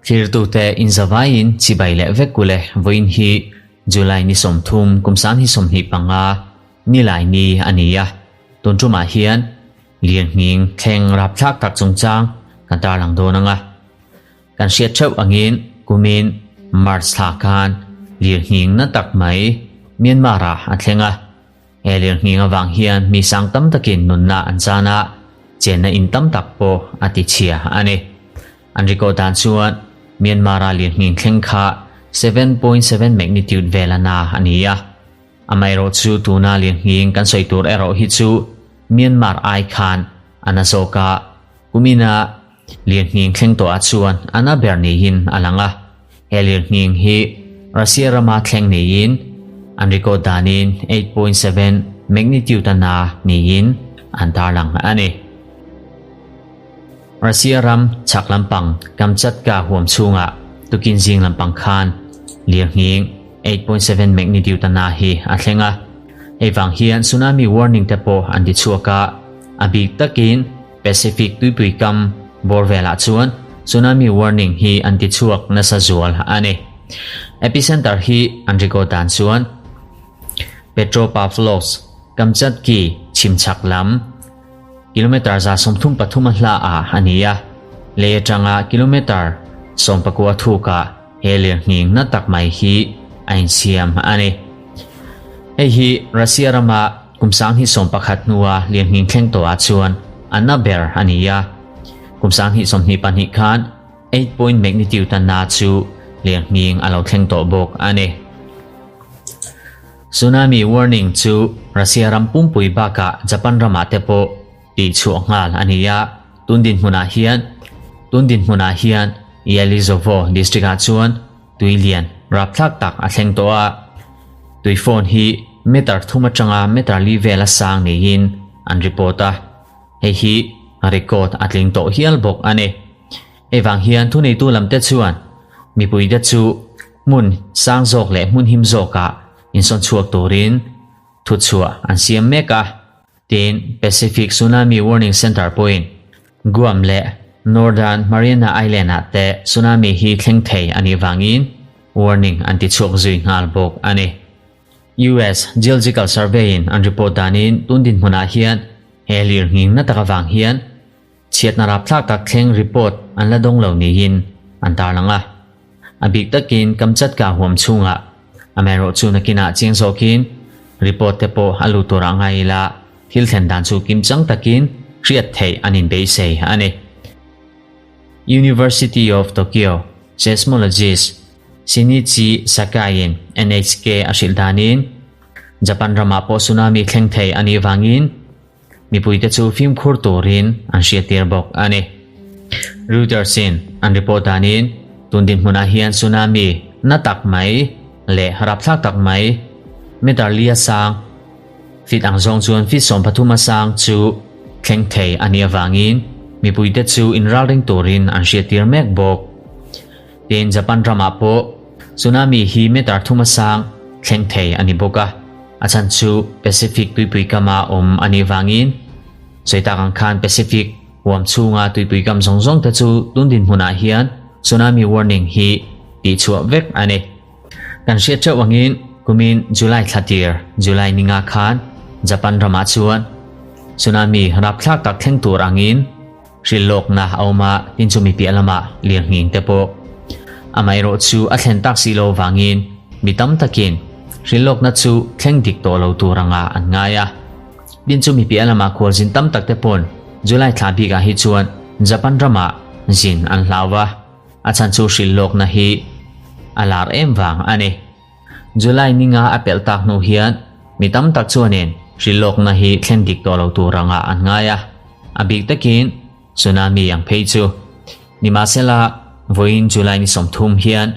Thlirtute inzavaiin chibai leh vek ule vawiin hi July ni 30 kum 2025 nilai ni a ni a, tun tumah hian lirnghing thleng rapthlak tak chungchang kan tarlang dawn ang a. Kan hriat theuh angin kumin March thla khan lirnghing na tak mai Myanmar ah a thleng a. He lirnghing avang hian mi sang tam takin nunna an chan a, chenna in tam tak pawh a ti chhia a ni. An record dan chuan Myanmar a lirnghing thleng kha 7.7 magnitude vel a na a ni a. Amaherawhchu tuna lirnghing kan sawi tur erawh hi chu Myanmar ai khan a na zawk a, kumina Lirnghing thleng tawhah chuan a na ber niin a lang a, he lirnghing hi Russia rama thleng niin an record danin 8.7 magnitude a na niin an tarlang a ni. Russia ram chhak lampang Kamchatka huam chhungah tukin zing lampang khan lirnghing 8.7 magnitude a na hi a thleng a, hei vang hian tsunami warning te pawh an ti chhuak a, a bik takin Pacific tuipui kam bawr velah chuan tsunami warning hi an ti chhuak nasa zual a ni. Epicenter hi an record dan chuan Petropavlovsk, Kamchatki chhimchhak lam kilometer 33 a hla ah a ni a, lei atanga kilometer 19 thukah he lirnghing na tak mai hi a insiam a ni. Hei hi Russia rama Kum 2011 hnua lirnghing thleng tawhah chuan a na ber a ni a, kum 2022 khan eight point magnitude a na chu lirnghing a lo thleng tawh bawk a ni. Tsunami warning chu Russia ram pumpui bakah Japan ramah te pawh tihchhuah nghal a ni a, tun dinhmunah hian tun dinhmunah hian Yelizovo district-ah chuan Tui lian rapthlak tak a thleng tawh a, tui phone hi meter thum atanga meter li vel a sang niin an report a, hei hi record a tling tawh hial bawk a ni. Hei vang hian thuneitu lamte chuan mipuite chu hmun sang zawk leh hmun him zawkah insawn chhuak turin thuchhuah an siam mek a. Tin, Pacific Tsunami Warning Center pawhin Guam leh Northern Mariana Island-ah te tsunami hi thleng thei a nih vangin warning an ti chhuak zui nghal bawk a ni. US Geological Survey-in an report danin tun dinhmunah hian he lirnghing na tak avang hian chhiatna rapthlak tak thleng report an la dawng lo niin an tarlang a. A bik takin Kamchatka huam chhungah amaherawhchu nakinah chiang zawkin report te pawh a lut turah ngai ila thil thlen dan chu kimchang takin hriat theih an inbeisei a ni. University of Tokyo seismologist Shinichi Sakai-in NHK a hrilh danin Japan ramah pawh tsunami thleng thei a nih vangin Mipuite chu fimkhur turin an hriattir bawk a ni. Reuters-in an report danin tun dinhmunah hian tsunami na tak mai leh rapthlak tak mai meter lia sang feet ang zawng chuan feet 13 a sang chu thleng thei a nih avangin mipuite chu inralring turin an hriattir mek bawk. Tin, Japan ramah pawh tsunami hi meter thum a sang thleng thei a ni bawk a, a chhan chu Pacific tuipui kama awm a nih vangin. Sawi tak ang khan Pacific huam chhunga tuipui kam zawng zawng te chu tun dinhmunah hian tsunami warning hi tihchhuah vek a ni. Kan hriat theuh angin kumin July thla tir, July ninga khan Japan ramah chuan tsunami rapthlak tak thleng tur angin, Hrilhlawkna a awm a, tin chumi piah lamah lirnghing te pawh. Amaherawh chu a thlen tak si lo vangin mi tam takin hrilhlawkna chu thleng dik tawh lo tur anga an ngai a. Tin chumi piah lamah khualzin tam tak te pawn July thla bikah hi chuan Japan ramah zin an hlau va, a chhan chu hrilhlawkna hi a lar em vang a ni. July ninga a pelh tak hnu hian mi tam tak chuanin hrilhlawkna hi thlen dik tawh lo tur anga an ngai a, a bik takin tsunami ang phei chu. Nimahsela, vawiin July ni 30 hian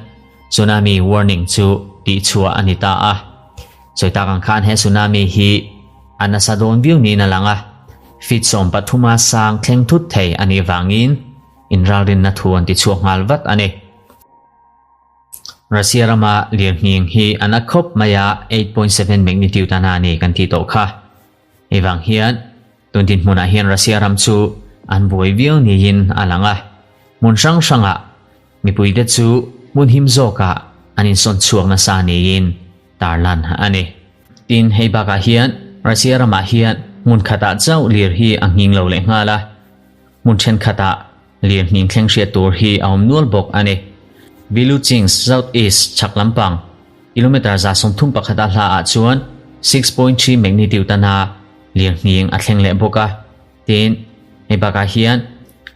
tsunami warning chu tihchhuah a ni ta a. Sawi tak ang khan he tsunami hi a nasa dawn viau niin a lang a, feet 13 a sang thleng thut thei a nih vangin inralrinna thu an tichhuak nghal vat a ni. Russia rama lirnghing hi a na khawp mai a, 8.7 magnitude a na a ni kan tih tawh kha. Hei vang hian tun dinhmunah hian Russia ram chu an buai viau niin a lang a. Hmun hrang hrangah mipuite chu hmun him zawkah an insawn chhuak nasa niin tarlan a ni. Tin, hei bakah hian Russia ramah hian hmun khatah chauh lir hi a nghing lo leh nghal a, hmun thenkhatah lir nghing thleng hriat tur hi a awm nual bawk a ni. Viluchings South East chhak lampang kilometre 31 a hlaah chuan 6.3 magnitude a na lir nghing a thleng leh bawk a. Tin, hei bakah hian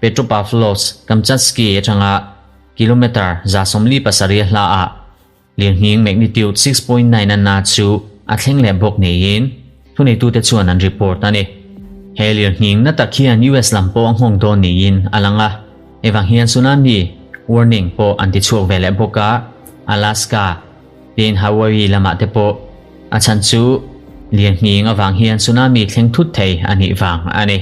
Petropavlovsk Kamchatsky atanga kilometre 47 a hlaah Lirnghing magnitude 6.9 a na chu a thleng leh bawk niin thuneitute chuan an report a ni. He lirnghing na tak hian US lam pawh a nghawng dawn niin a lang a, evang hian tsunami warning pawh an tichhuak ve leh bawk a, Alaska, tin Hawaii lamah te pawh a chhan chu lirnghing avang hian tsunami thleng thut thei a nih vang a ni.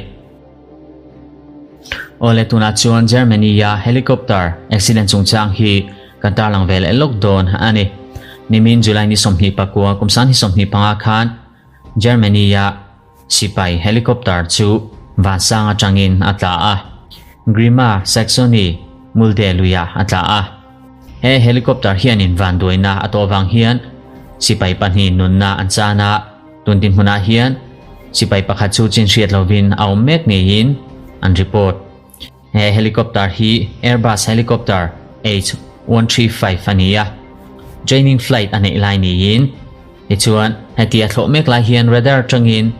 Awle tunah chuan Germany-a helicopter accident chungchang hi kan tarlang ve leh lawk dawn a ni. Nimin July ni 29 kum 2025 khan Germany-a sipai helicopter chu vansang atangin a tla a, Grimma Saxony Mulde luiah a tla a. He helicopter hianin vanduaina a tawh vang hian sipai pahnih nunna an chan a. Tun dinhmunah hian sipai pakhat chu chin hriat lovin a awm mek ngeiin an report. He helicopter hi Airbus helicopter H135 a ni a, training flight a neih lai niin. Tichuan, heti a thlawh mek lai hian radar atangin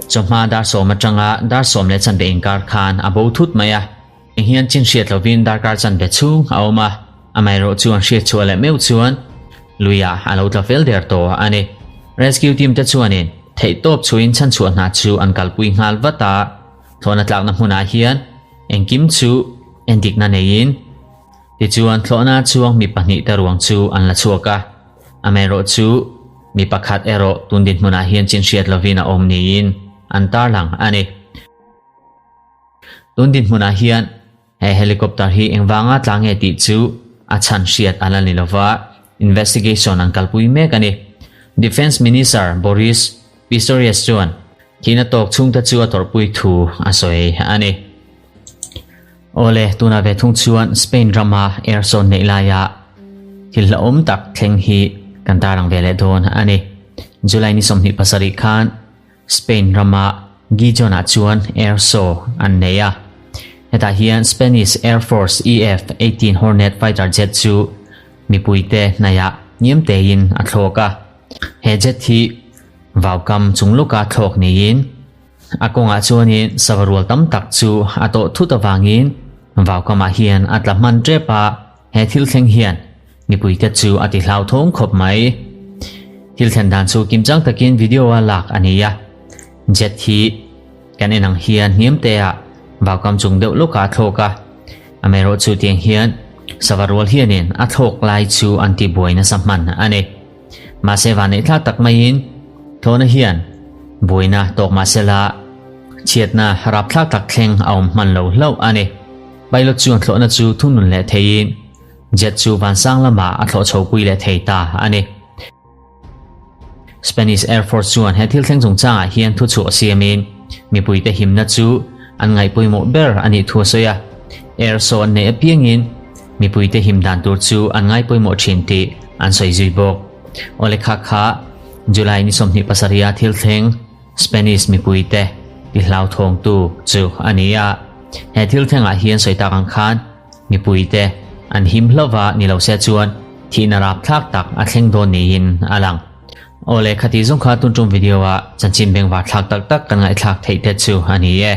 chawhma dar sawm atanga dar sawm leh chanve inkar khan a bo thut mai a. Eng hian chin hriat lovin darkar chanve chhung a awm a, amaherawh chu an hriat chhuah leh meuh chuan luiah a lo tla fel der tawh a ni. Rescue team te chuanin theihtawp chhuiin chhanchhuah hna chu an kalpui nghal vat a, thlawhna tlakna hmunah hian engkim chu endikna neiin tichuan thlawhna chuang mi pahnih te ruang chu an la chhuak a, amaherawh chu mi pakhat erawh tun dinhmunah hian chin hriat lovin a awm niin an tarlang a ni. Tun dinhmunah hian he helicopter hi engvanga tla nge tih chu a chhan hriat a la ni lova, investigation an kalpui mek a ni. Defence Minister Boris Pistorius chuan thihna tawk chhungte chu a tawrhpui thu a sawi a ni. Awle, tunah ve thung chuan Spain rama air show neih laia thil hlauhawm tak thleng hi kan tarlang ve leh dawn a ni. July ni 27 khan Spain rama Gijon-ah chuan air show an nei a. Hetah hian Spanish Air Force EF-18 Hornet fighter jet chu mipuite hnaihah hniam tein a thlawk a. He jet hi vaukam chung lawka thlawk niin a kawngah chuanin sava rual tam tak chu a tawh thut avangin vaukamah hian a tla hman tep a. He thil thleng hian mipuite chu a ti hlauthawng khawp mai. Thil thlen dan chu kimchang takin video a lak a ni a. Jet hi kan en ang hian hniam te ah vaukam chung deuh lawk ah a thlawk a. Amaherawh chu tiang hian sava rual hianin a thlawk lai chu an ti buai nasa hman a ni. Mahse vanneih thlak tak maiin thlawhna hian buaina tawk mahsela chhiatna rapthlak tak thleng a awm hman lo hlauh a ni. Pilot chuan thlawhna chu thunun leh theiin jet chu vansang lamah a thlawh chhopui leh thei ta a ni. Spanish Air Force chuan he thil thleng chungchangah hian thuchhuah siamin mipuite himna chu an ngaihpawimawh ber a nih thu a sawi a. Air show an neih apiangin mipuite him dan tur chu an ngaipawimawh thin tih an sawi zui bawk. Awle kha kha July ni 27 a thil thleng Spanish mipuite ti hlauthawngtu chu a ni a. He thil thlengah hian sawi tak ang khan mipuite an him hlauva ni lo se chuan thihna rapthlak tak a thleng dawn niin a lang. Awle khati zawng kha tun tum video ah chanchin bengvar thlak tak tak kan ngaihthlak theih te chu a ni e.